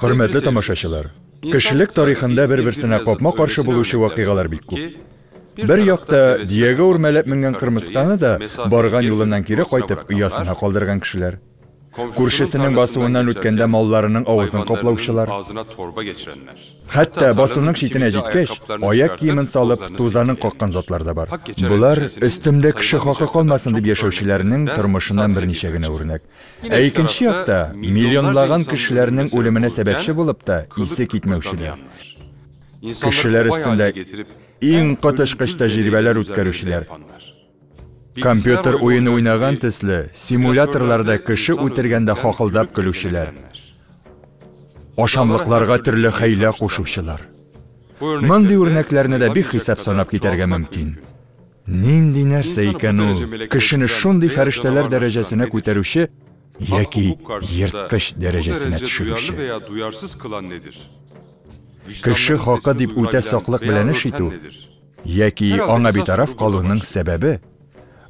Хөрмәтле тамашачылар, кешелек тарихында бер-берсенә капма-каршы булучы вакыйгалар бик күп. Бер якта дөягә үрмәләп менгән кырмысканы да барган юлыннан кире кайтып оясына калдырган кешеләр. Күршесенең басуыннан үткәндә малларының авызын каплаучылар. Хәтта басуның читенә җиткәч, аяк киемен салып, тузанын каккан затлар да бар. Болар, өстемдә кеше хакы калмасын дип яшәүчеләрнең тормышыннан берничә генә үрнәк. Ә икенче якта, миллионлаган кешеләрнең үлеменә сәбәпче булып та исе китмәүчеләр. Кешеләр өстендә иң коточкыч тәҗрибәләр үткәрүчеләр. Компьютер уены уйнаган төсле, симуляторларда кеше үтергәндә хахылдап көлүчеләр. Ашамлыкларга төрле хәйлә кушучылар. Мондый үрнәкләрне дә бик хисап санап китәргә мөмкин. Нинди нәрсә икән ул, кешене шундый фәрештәләр дәрәҗәсенә күтәрүче яки ерткыч дәрәҗәсенә төшерүче? Кеше хакы дип үтә саклык белән эш итү, Яки аңа битараф калуның сәбәбе,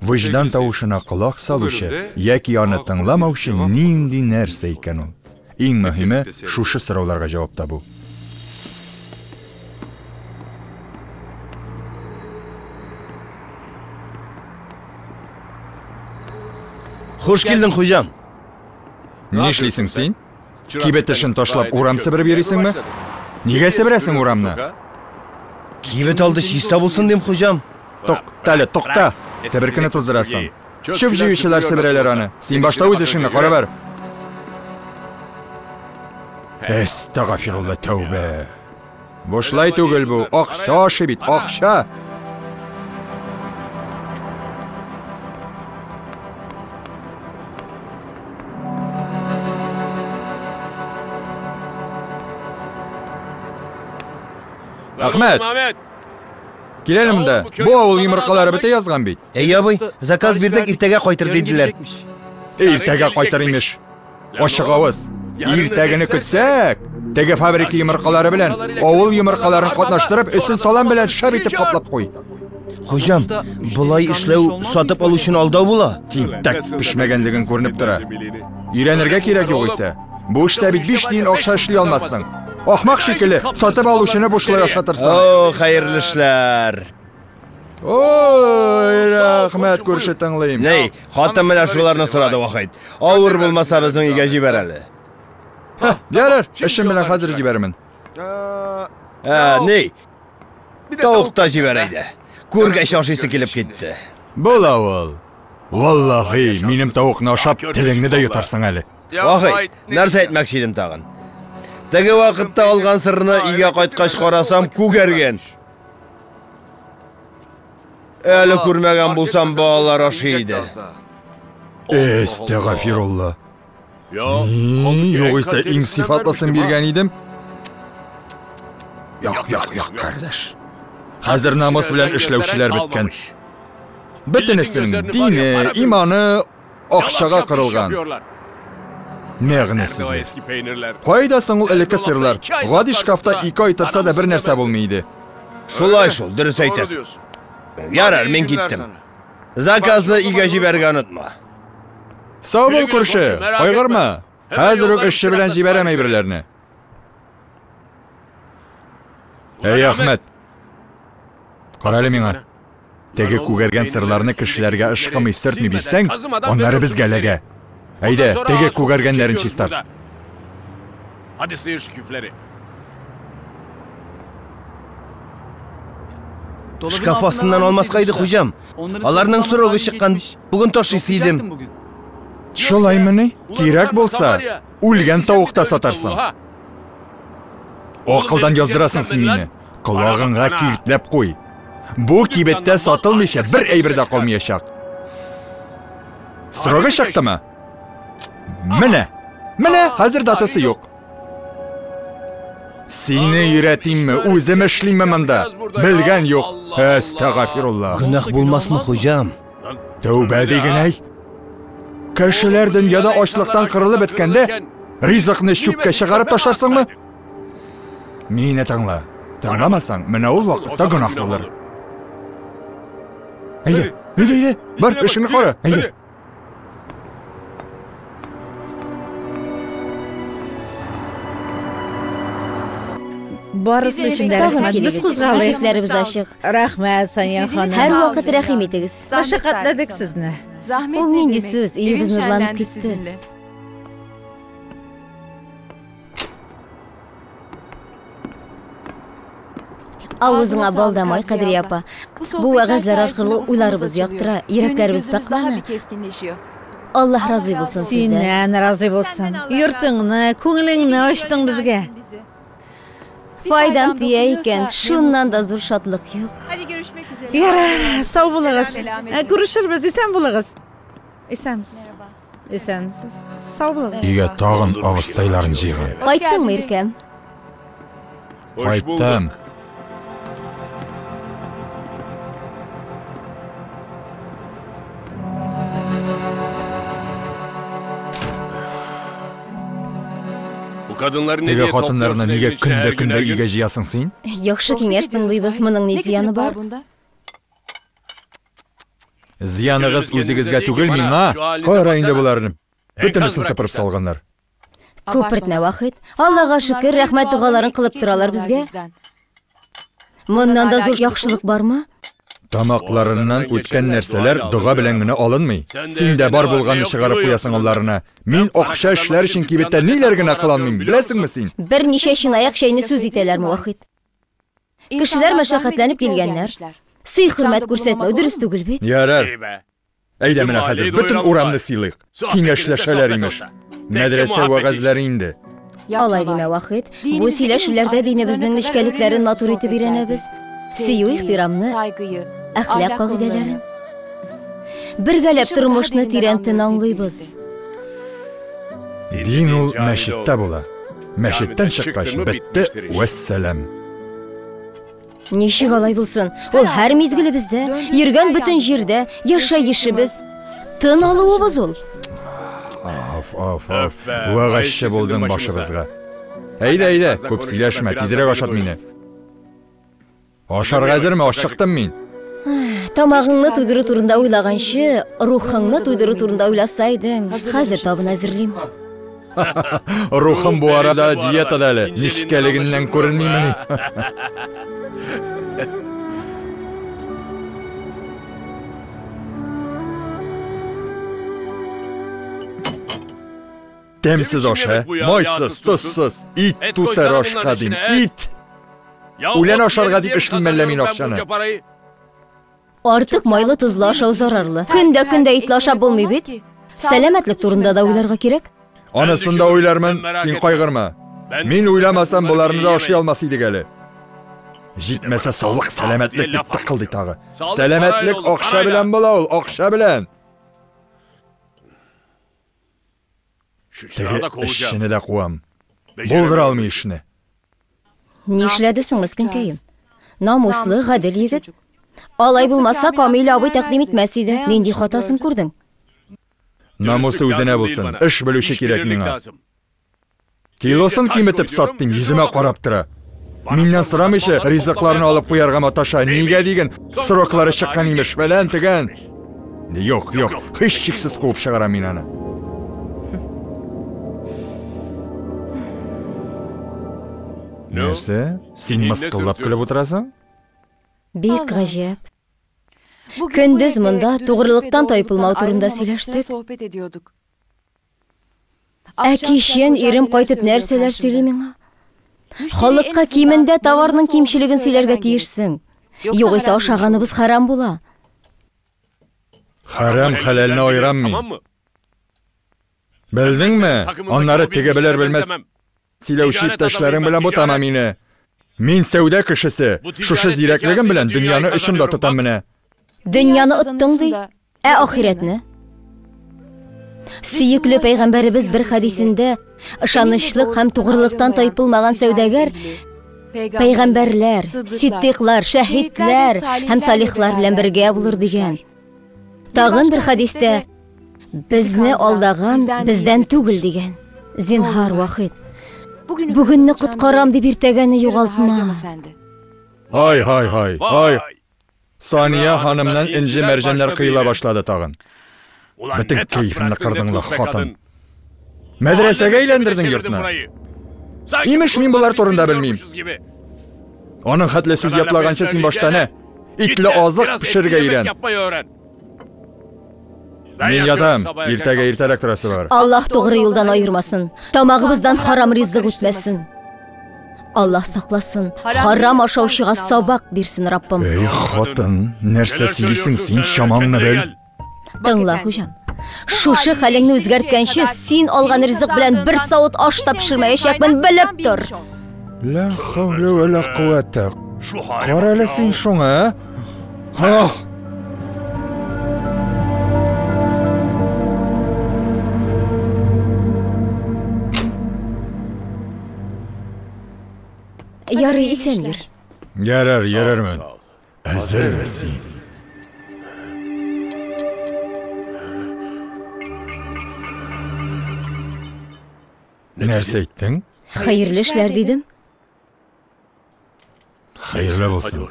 вөҗдан тавышына колак салучы яки аны тыңламаучы нинди нәрсә икән ул? Иң мөһиме, шушы сорауларга җавап табу. Хуш килдең, хуҗам. Нишлисең син? Кибет эшен ташлап урам себереп йөрисеңме? Нигә себерәсең урамны? Кибет алды чиста булсын дим, хуҗам. Тукта әле, тукта! Себеркене туздырасың. Чүп җыючылар себерәләр аны. Син башта үз эшеңне кара бар. Әстәгафирулла, тәүбә. Бушлай түгел бу, акча ашый бит, акча. Әхмәт! Кил әле монда. Бу авыл йомыркалары бетә язган бит. Әй, абый, заказ бирдек, иртәгә кайтыр диделәр. Иртәгә кайтыр имеш. Ачык авыз. Иртәгене көтсәк, теге фабрика йомыркалары белән авыл йомыркаларын катнаштырып, өстен салам белән шәп итеп каплап куй. Хуҗам, болай эшләү сатып алучыны алдау була. Тинтәк пешмәгәнлеген күренеп тора. Өйрәнергә кирәк югыйсә. Бу эштә бит 5 тиен акча эшли алмассың. Ахмак шикелле, сатып алучыны бушлай ашатырсың. О, хәерле эшләр. Ой, рәхмәт, күрше, тыңлыйм. Ней, хатын менә шуларны сорады Вахит. Авыр булмаса безнең өйгә җибәр әле. Ярар, эшем белән хәзер җибәрермен. Ә, ней, тавык та җибәр әйдә. Күргәч ашыйсы килеп китте. Була ул. Валлаһи, минем тавыкны ашап, телеңне дә йотарсың әле. Вахит, нәрсә әйтмәкче идем тагын? Теге вакытта алган сырны өйгә кайткач карасам, күгәргән. Әле күрмәгән булсам, балалар ашый иде. Әстәгафирулла. Югыйсә иң сыйфатлысын биргән идем. Як, як, як, кардәш. Хәзер намус белән эшләүчеләр беткән. Бөтенесенең дине, иманы акчага кырылган. Мәгънәсезлек. Кайда соң ул элекке сырлар? Гади шкафта ике ай торса да бер нәрсә булмый иде. Шулай шул, дөрес әйтәсең. Ярар, мин киттем. Заказны өйгә җибәрергә онытма. Сау бул, күрше, кайгырма. Хәзер үк эшче белән җибәрәм әйберләрне. Әй, Әхмәт. Кара әле миңа. Теге күгәргән сырларны кешеләргә ышкымый, сөртми бирсәң, аннары безгә эләгә. Әйдә, теге күгәргәннәрен чистарт. Hadi sıyır şu küfleri. Шкаф астыннан алмаска иде, хуҗам. Аларның срогы чыккан. Бүген ташыйсы идем. Шулаймыни? Кирәк булса, үлгән тавык та сатарсың. Акылдан яздырасың син мине. Колагыңа киртләп куй. Бу кибеттә сатылмыйча бер әйбер дә калмаячак. Срогы чыктымы? Менә. Менә, хәзер датасы юк. Сине өйрәтимме, үзем эшлимме монда? Белгән юк. Әстәгафирулла. Гөнаһ булмасмы, хуҗам? Тәүбә диген әй. Кешеләр дөньяда ачлыктан кырылып беткәндә, ризыкны чүпкә чыгарып ташларсыңмы? Мине тыңла. Тыңламасаң, менә ул вакытта гөнаһ булыр. Әйдә, әйдә, әйдә, бар, эшеңне кара, әйдә. Барысы өчен дә Тагын рәхмәт. Без килегез. кузгалыйк. Ишекләребез ачык. Рәхмәт, Сания ханым. Һәрвакыт рәхим итегез. Мәшәкатьләдек сезне. Ул нинди сүз? Өебез нурланып китте. Авызыңа бал да май, Кадрия апа. Бу вәгазьләр аркылы уйларыбыз яктыра, йөрәкләребез пакьлана. Аллаһ разый булсын сездән. Синнән разый булсын. Йортыңны, күңелеңне ачтың безгә. Файдам тия икән, шуннан да зур шатлык юк. Ярар, сау булыгыз. Ә, Күрешербез, исән булыгыз. Исәнмесез. Исәнмесез. Сау булыгыз. Өйгә тагын абыстайларын җыйган. Кайттыңмы, иркәм? Кайттым. Теге хатыннарны нигә көндә-көндә өйгә җыясың син? Яхшы киңәш тыңлыйбыз, моның ни зыяны бар? Зыяныгыз үзегезгә түгел, миңа. Кара инде боларны. Бөтенесен сыпырып салганнар. Күпертмә, Вахит. Аллага шөкер, рәхмәт догаларын кылып торалар безгә. Моннан да зур яхшылык бармы? Тамакларыннан үткән нәрсәләр дога белән генә алынмый. Син дә бар булганны чыгарып куясың алларына. Мин акча эшләр өчен кибеттә ниләр генә кыланмыйм, беләсеңме син? Берничә чынаяк чәйне сүз итәләрме, Вахит? Кешеләр мәшәкатьләнеп килгәннәр. Сый-хөрмәт күрсәтмәү дөрес түгел бит. Ярар. Әйдә менә хәзер бөтен урамны сыйлыйк. Киңәшләшәләр имеш. Мәдрәсә вәгазьләре инде. Алай димә, Вахит. Бу сөйләшүләрдә динебезнең нечкәлекләрен матур итеп өйрәнәбез. Сөю, ихтирамны, әхлак кагыйдәләрен. Бергәләп тормышны тирәнтен аңлыйбыз. Дин ул мәчеттә була. Мәчеттән чыккач бетте, вәссәлам. Ничек алай булсын? Ул һәр мизгелебездә, йөргән бөтен җирдә, яшәешебез, тын алуыбыз ул. Аф, аф, аф. Вәгазьче булдың башыбызга. Әйдә, әйдә, күп сөйләшмә, тизрәк ашат мине. Ашарга әзерме? Ачыктым мин. Тамагыңны туйдыру турында уйлаганчы, рухыңны туйдыру турында уйласайдың. Хәзер табын әзерлим. Рухым бу арада диетада әле. Нечкәлегеннән күренмимени? Тәмсез аш, ә? Майсыз, тозсыз. Ит тутыр ашка дим. Ит! Үлән ашарга дип эшлим әллә мин акчаны? Артык майлы тозлы ашау зарарлы. Көндә көндә итле ашап булмый бит. Сәламәтлек турында да уйларга кирәк. Анысын да уйлармын, син кайгырма. Мин уйламасам, боларны да ашый алмас идек әле. Җитмәсә саулык, сәламәтлек дип тыкылдый тагы. Сәламәтлек акча белән була ул, акча белән. Теге эшчене дә куам. Булдыра алмый эшне. Нишләде соң мескенкәем? Намуслы, гадел егет. Алай булмаса, Камил абый тәкъдим итмәс иде. Нинди хатасын күрдең? Намусы үзенә булсын. Эш белүче кирәк миңа. Килосын киметеп сат дим, йөземә карап тора. Миннән сорамыйча ризыкларны алып куярга маташа. Нигә диген? Сроклары чыккан имеш, фәлән төгән. Юк, юк, һичшиксез куып чыгарам мин аны. Нәрсә? Син мыскыллап көлеп утырасың? Бик гаҗәп. Көндез монда тугрылыктан тайпылмау турында сөйләштек. Ә кичен ирем кайтып нәрсәләр сөйли миңа? Халыкка кимендә товарның кимчелеген сөйләргә тиешсең. Югыйсә ашаганыбыз хәрам була. Хәрам хәләлне аерам мин. Белдеңме? Аннары теге белер белмәс сөйләүче иптәшләрең белән бутама мине. Мин сәүдә кешесе. Шушы зирәклегем белән дөньяны очымда тотам менә. Дөньяны оттың ди, ә ахирәтне? Сөекле пәйгамбәребез бер хәдисендә ышанычлык һәм тугрылыктан тайпылмаган сәүдәгәр пәйгамбәрләр, сиддыйклар, шәһидләр һәм салихлар белән бергә булыр дигән. Тагын бер хәдистә безне алдаган бездән түгел дигән. Зинһар, Вахит. Бүгенне коткарам дип иртәгәне югалтма. Һай, һай, һай, һай. Сания ханымнан энҗе мәрҗәннәр коела башлады тагын. Бөтен кәефемне кырдың ла, хатын. Мәдрәсәгә әйләндердең йортны. Имеш, мин болар турында белмим. Аның хәтле сүз ятлаганчы син башта нә? Итле азык пешерергә өйрән. Мин ятам, иртәгә иртәрәк торасы бар. Аллаһ тугры юлдан аермасын. Тамагыбыздан харам ризык үтмәсен. Аллаһ сакласын. Харам ашаучыга сабак бирсен, Раббым. Эй, хатын, нәрсә сөйлисең син, чамаңны бел. Тыңла, хуҗам. Шушы хәлеңне үзгәрткәнче, син алган ризык белән бер савыт аш та пешермәячәкмен, белеп тор. Ла хәүлә вә ла куәтә. Кара әле син шуңа, а? Ах! Ярый, исән йөр. Ярар, йөрермен. Әзерме син? Нәрсә әйттең? Хәерле эшләр дидем. Хәерле булсын.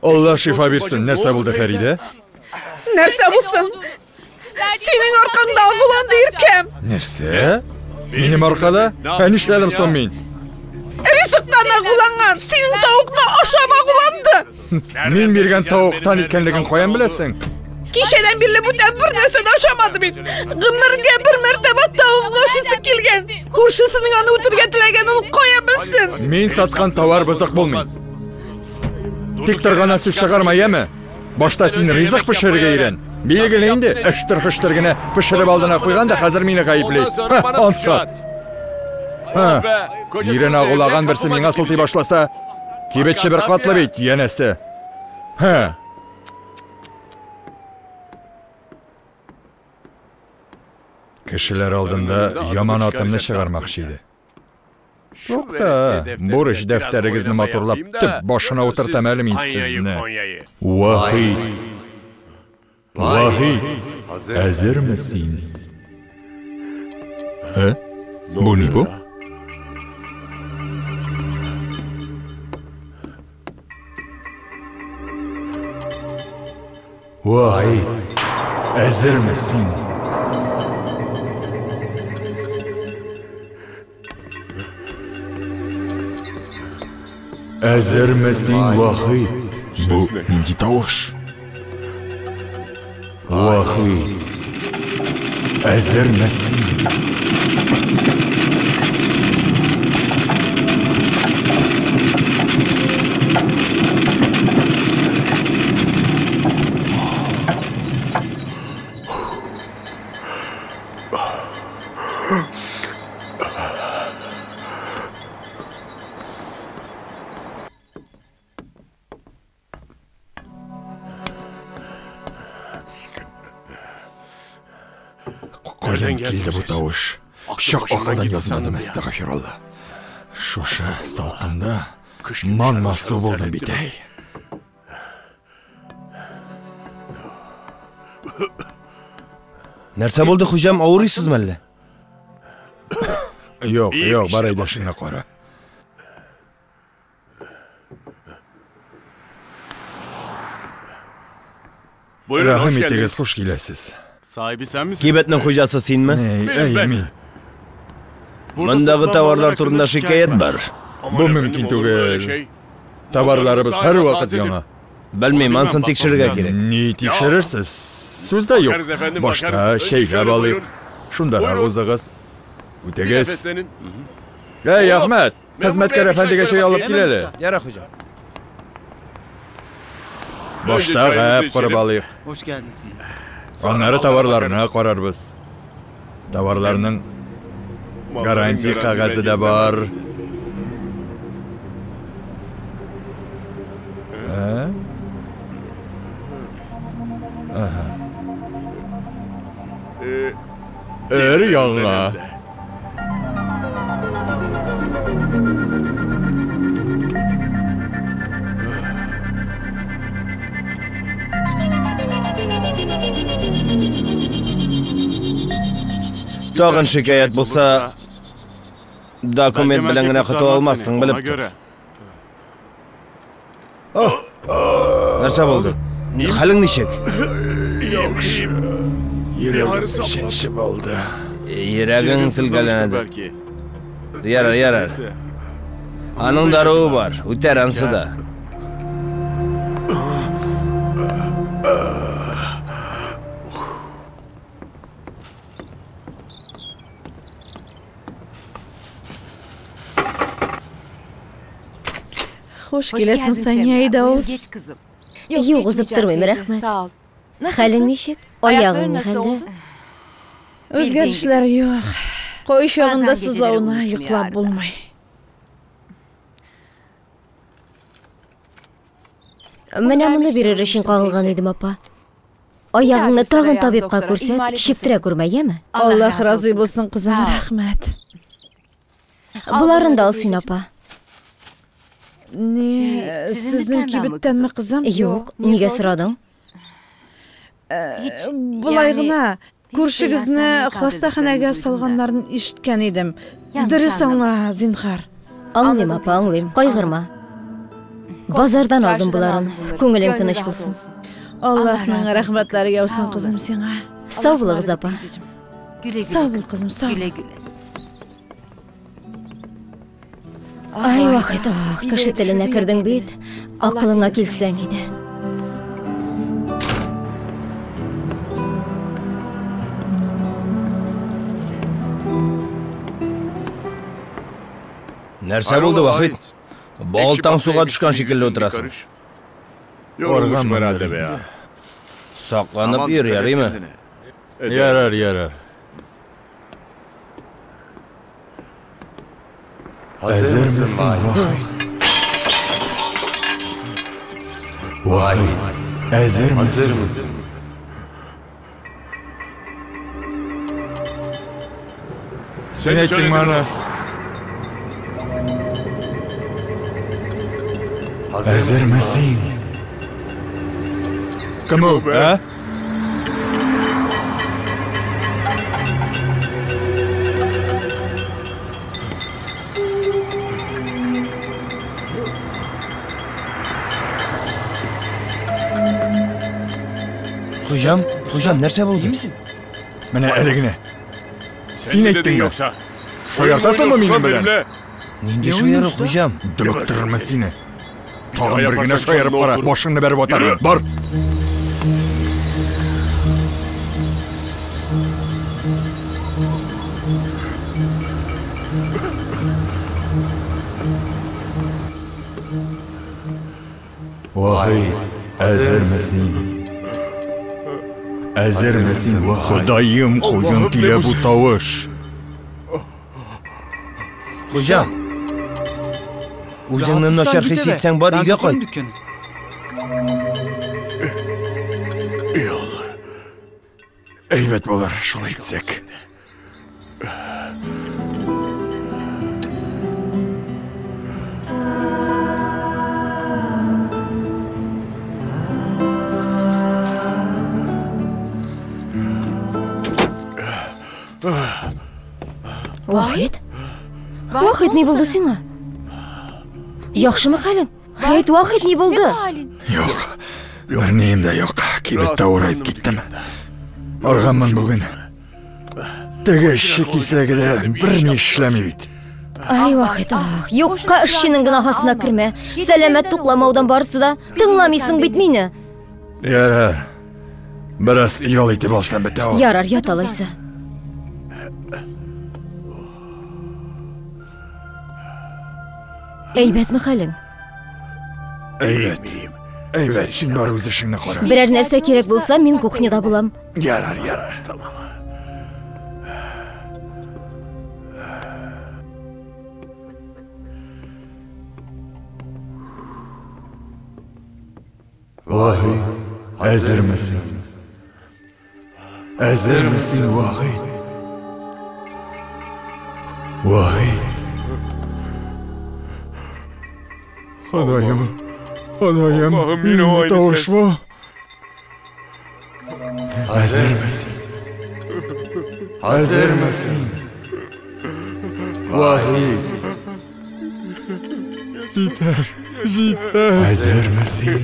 Алла шифа бирсен. Нәрсә булды, Фәридә? Нәрсә булсын? Синең аркаңда агуланды иркәм. Нәрсә? Минем аркада? Ә нишләдем соң мин? Ризыктан агуланган. Синең тавыкны ашап агуланды. Мин биргән тавыктан икәнлеген каян беләсең? Кичәдән бирле бүтән бер нәрсә дә ашамады бит. Гомергә бер мәртәбә тавык ашыйсы килгән. Күршесенең аны үтерергә теләгәнен ул кая белсен? Мин саткан товар бозык булмый. Тик торганнан сүз чыгарма, яме? Башта син ризык пешерергә өйрән. Билгеле инде, эштер-хөштер генә пешереп алдына куйган да хәзер мине гаепли. Ансат. Ирен агулаган берсе миңа сылтый башласа, кибетче бер катлы бит, янәсе. Һа. Кешеләр алдында яман атымны чыгармакчы иде. Тукта, бурыч дәфтәрегезне матурлап төп башына утыртам әле мин сезне. Вахит. Вахит, әзерме син? Ә? Бу ни бу? Вахит, әзерме син? Әзерме син, Вахит? Бу нинди тавыш? Вахит, әзерме син? Кайдан килде бу тавыш? Чак акылдан язмадым, әстәгъфирулла. Шушы салкында манма су булдым бит, әй. Нәрсә булды, хуҗам, авырыйсызмы әллә? Юк, юк, бар әйдә шуны кара. Рәхим итегез, хуш киләсез. Кибетнең хуҗасы синме? Әй, әй, мин. Мондагы товарлар турында шикаять бар. Бу мөмкин түгел. Товарларыбыз һәрвакыт яңа. Белмим, ансын тикшерергә кирәк. Ни тикшерерсез? Сүз дә юк. Башта чәйләп алыйк. Шундарак узыгыз. Үтегез. Әй, Әхмәт, хезмәткәр әфәндегә чәй алып кил әле. Яра, хуҗа. Башта гәп корып алыйк. Аннары товарларны карарбыз. Товарларның гарантия кәгазе дә бар. Ә? Ага. Өр яңа. Тагын шикаять булса, документ белән генә котыла алмассың, белеп тор. Нәрсә булды? Хәлең ничек? Яхшы. Йөрәгем чәнчеп алды. Йөрәгең селкәләнде. Ярар, ярар. Аның даруы бар, үтәр ансы да. Хуш киләсең, Сания, әйдә уз. Юк, узып тормыйм, рәхмәт. Хәлең ничек? Аягың ни хәлдә? Үзгәрешләр юк. Кайчагында сызлавына йоклап булмый. Менә моны бирер өчен кагылган идем, апа. Аягыңны тагын табибка күрсәт, кичектерә күрмә, яме? Аллаһ разый булсын, кызым, рәхмәт. Боларын да ал син, апа. Ни, сезнең кибеттәнме, кызым? Юк, нигә сорадың? Болай гына, күршегезне хастаханәгә салганнарын ишеткән идем. Дөрес аңла, зинһар. Аңлыйм, апа, аңлыйм. Кайгырма. Базардан алдым боларын. Күңелең тыныч булсын. Аллаһның рәхмәтләре яусын, кызым, сиңа. Сау булыгыз, апа. Сау бул, кызым, сау. Ай, Вахит, ах, кеше теленә кердең бит. Акылыңа килсәң иде. Нәрсә булды, Вахит? Балтаң суга төшкән шикелле утырасың. Арганмындыр инде. Сакланып йөр, ярыймы? Ярар, ярар. Әзерме син, Вахит? Вахит, әзерме син? Син әйттеңме аны? Әзерме син? Кем ул, ә? Хуҗам, хуҗам, нәрсә булды? Менә әле генә. Син әйттеңме? Шаяртасыңмы минем белән? Нинди шаяру, хуҗам? Дөмектірермен сине. Тагын бер генә шаярып кара, башыңны бәреп атармын. Бар. Вахит, әзерме син? Әзерме син, Вахит? Ходаем, каян килә бу тавыш? Хуҗам. Үзеңне начар хис итсәң, бар өйгә кайт. Әйбәт булыр, шулай итсәк. Вахит? Вахит, ни булды сиңа? Яхшымы хәлең? Әйт, Вахит, ни булды? Юк, бернием дә юк. Кибеттә авыраеп киттем. Арганмын бүген. Теге эшче кисәге дә берни эшләми бит. Ай, Вахит, ах, юкка эшченең гөнаһасына кермә. Сәламәт тукламаудан барысы да. Тыңламыйсың бит мине. Ярар. Бераз ял итеп алсам бетә ул. Ярар, ят алайса. Әйбәтме хәлең? Әйбәт. Әйбәт, син бар үз эшеңне кара. Берәр нәрсә кирәк булса, мин кухняда булам. Ярар, ярар. Тамам. Вахит, әзерме син? Әзерме син, Вахит? Вахит. Ходаем, Ходаем, нинди тавыш бу? Әзерме син? Әзерме син? Вахит. Җитәр, җитәр. Әзерме син?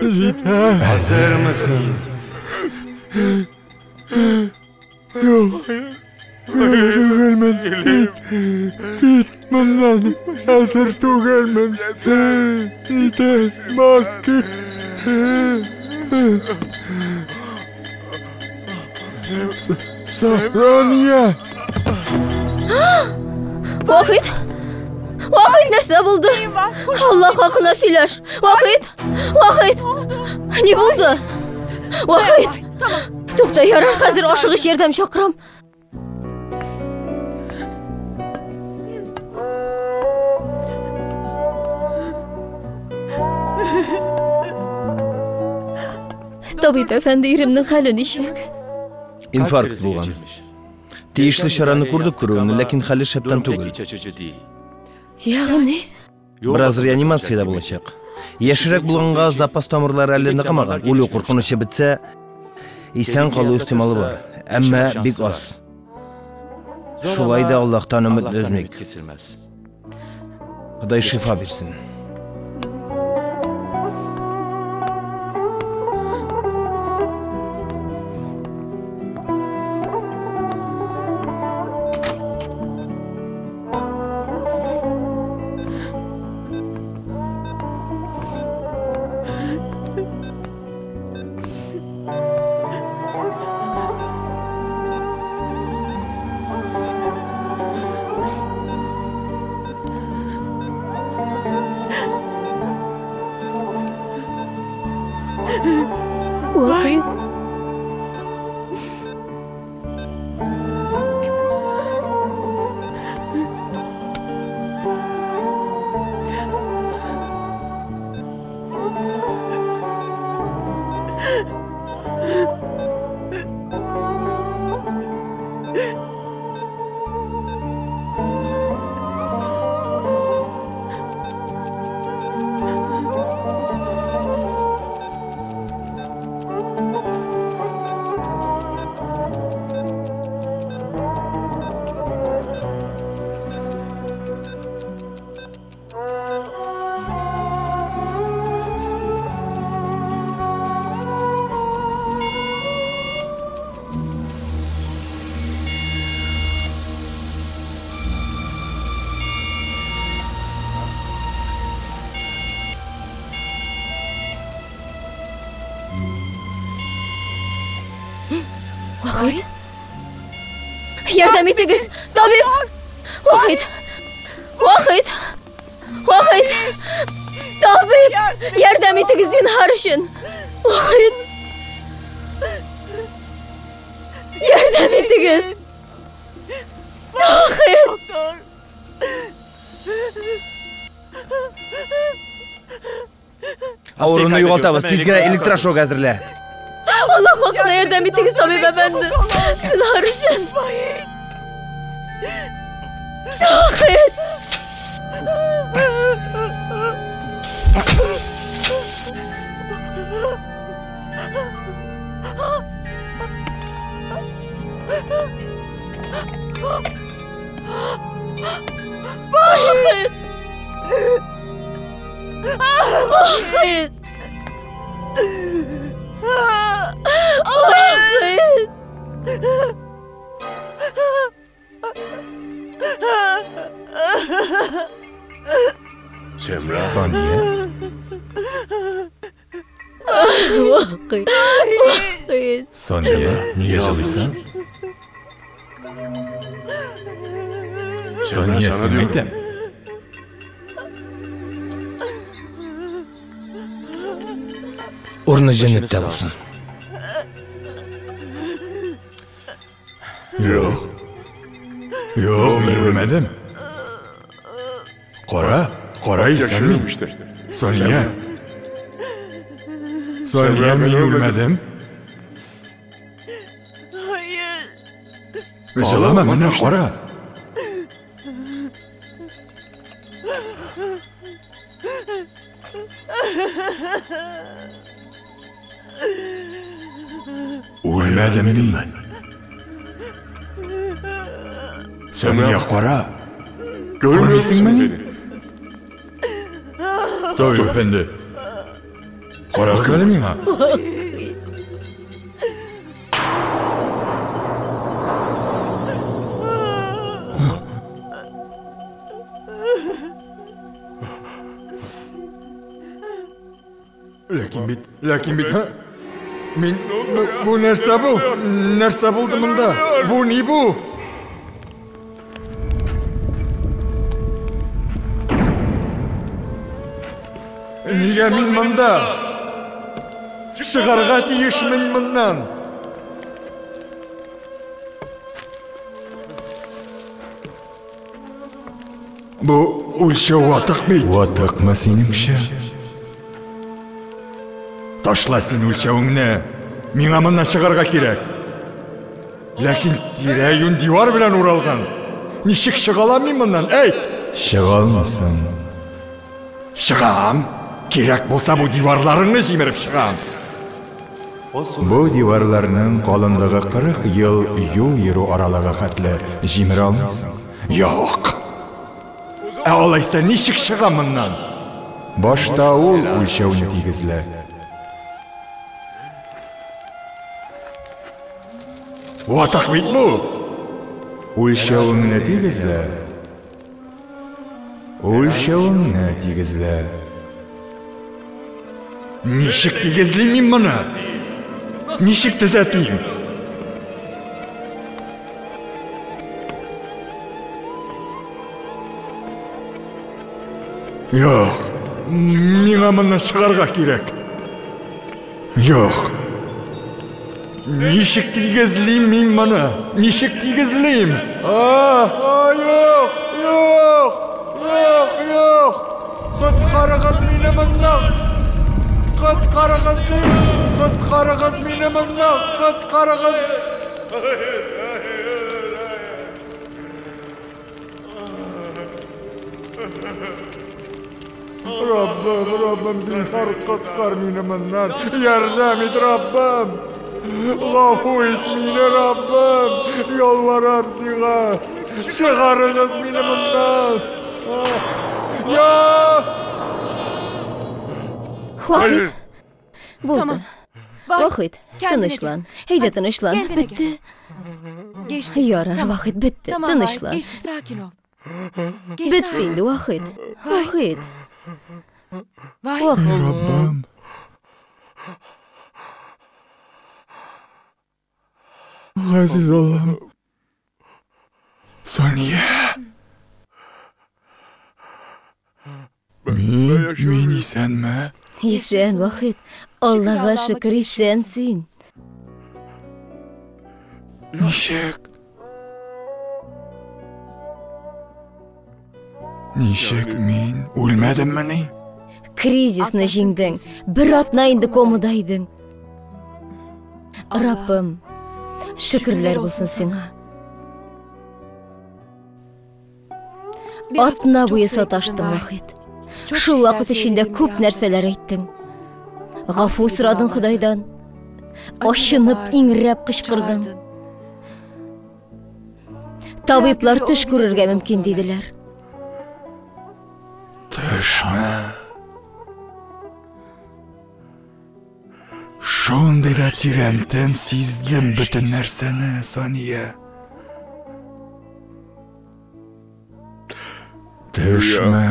Җитәр. Әзерме син? Юк. Түгелмен. Кит. Кит моннан. Әзер түгелмен. Җитәр. Бар, кит. Сания! Вахит! Вахит, нәрсә булды? Алла хакына сөйләш. Вахит! Вахит! Ни булды? Вахит! Тукта, ярар, хәзер ашыгыч ярдәм чакырам. Табиб әфәнде, иремнең хәле ничек? Инфаркт булган. Тиешле чараны күрдек күрүен, ләкин хәле шәптән түгел. Ягъни? Бераз реанимациядә булачак. Яшьрәк булганга запас тамырлары әле ныгымаган. Үлү куркынычы бетсә, исән калу ихтималы бар, әмма бик аз. Шулай да Аллаһтан өмет өзмик. Ходай шифа бирсен. Вахит. Вахит? Ярдәм итегез! Табиб! Вахит! Вахит! Вахит! Табиб! Ярдәм итегез зинһар өчен! Вахит! Ярдәм итегез! Вахит! Авыруны югалтабыз. Тиз генә электрошок әзерлә. Аллаһ хакына ярдәм итегез, табиб әфәнде. Зинһар өчен. Вахит! Вахит! Вахит! Вахит! Сания? Вахит! Вахит! Сания, нигә җылыйсың? Сания, сиңа әйтәм. Урыны җәннәттә булсын. Юк. Юк, мин үлмәдем. Кара, кара исән мин. Сания. Сания, мин үлмәдем. Җылама, менә кара. Үлмәдем мин. Сания, кара. Күрмисеңмени? Табиб әфәнде. Карагыз әле миңа. Ләкин бит, ләкин бит, һа? Мин бу, бу нәрсә бу? Нәрсә булды монда? Бу ни бу? Нигә мин монда? Чыгарга тиешмен моннан. Бу үлчәү ватык бит. Ватыкмы синеңчә? Ташла син үлчәвеңне. Миңа моннан чыгарга кирәк. Ләкин тирә-юнь дивар белән уралган. Ничек чыга алам мин моннан? Әйт! Чыга алмассың. Чыгам. Кирәк булса бу диварларыңны җимереп чыгам. Бу диварларның калынлыгы 40 ел юл йөрү аралыгы хәтле җимерә алмыйсың. Юк. Ә алайса ничек чыгам моннан? Башта ул үлчәүне тигезлә. Ватык бит бу! Үлчәвеңне тигезлә. Үлчәвеңне тигезлә. Ничек тигезлим мин моны? Ничек төзәтим? Юк, миңа моннан чыгарга кирәк. Юк. Ничек тигезлим мин моны? Ничек тигезлим? А, а, юк, юк, юк, юк. Коткарыгыз мине моннан. Коткарыгыз дим. Коткарыгыз мине моннан. Коткарыгыз. Раббым, Раббым, зинһар коткар мине моннан. Ярдәм ит, Раббым. Гафу ит мине, Раббым. Ялварам сиңа. Чыгарыгыз мине моннан. Я! Вахит. Булды. Вахит, тынычлан. Әйдә тынычлан. Бетте. Ярар, Вахит, бетте. Тынычлан. Бетте инде, Вахит. Вахит. Вахит. Раббым. Газиз Аллам. Сания. Мин, мин исәнме? Исән, Вахит. Аллага шөкер, исән син. Ничек? Ничек мин үлмәдеммени? Кризисны җиңдең. Бер атна инде комада идең. Раббым, шөкерләр булсын сиңа. Атна буе саташтың, Вахит. Шул вакыт эчендә күп нәрсәләр әйттең. Гафу сорадың Ходайдан. Ачынып, иңрәп кычкырдың. Табиблар төш күрергә мөмкин диделәр. Төшме? Шундый да тирәнтен сиздем бөтен нәрсәне, Сания. Төшме?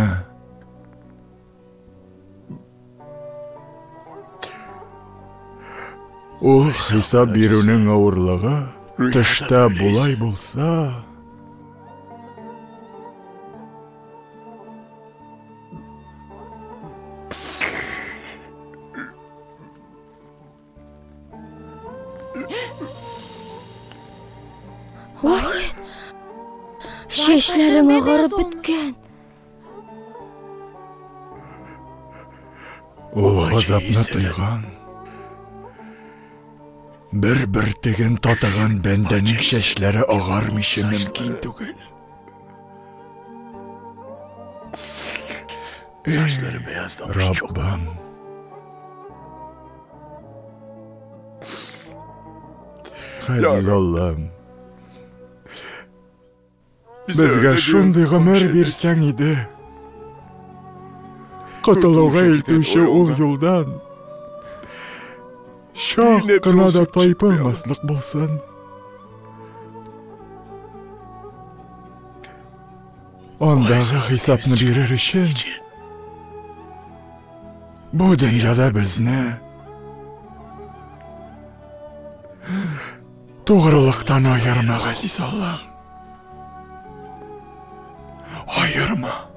Ул хисап бирүнең авырлыгы төштә болай булса... Вахит, чәчләрең агарып беткән. Ул газапны тойган, бер бөртеген татыган бәндәнең чәчләре агармыйча мөмкин түгел. Раббым. Газиз Аллам. Безгә шундый гомер бирсәң иде. Котылуга илтүче ул юлдан чак кына да тайпылмаслык булсын. Андагы хисапны бирер өчен бу дөньяда безне тугрылыктан аерма, газиз Аллам. Аерма.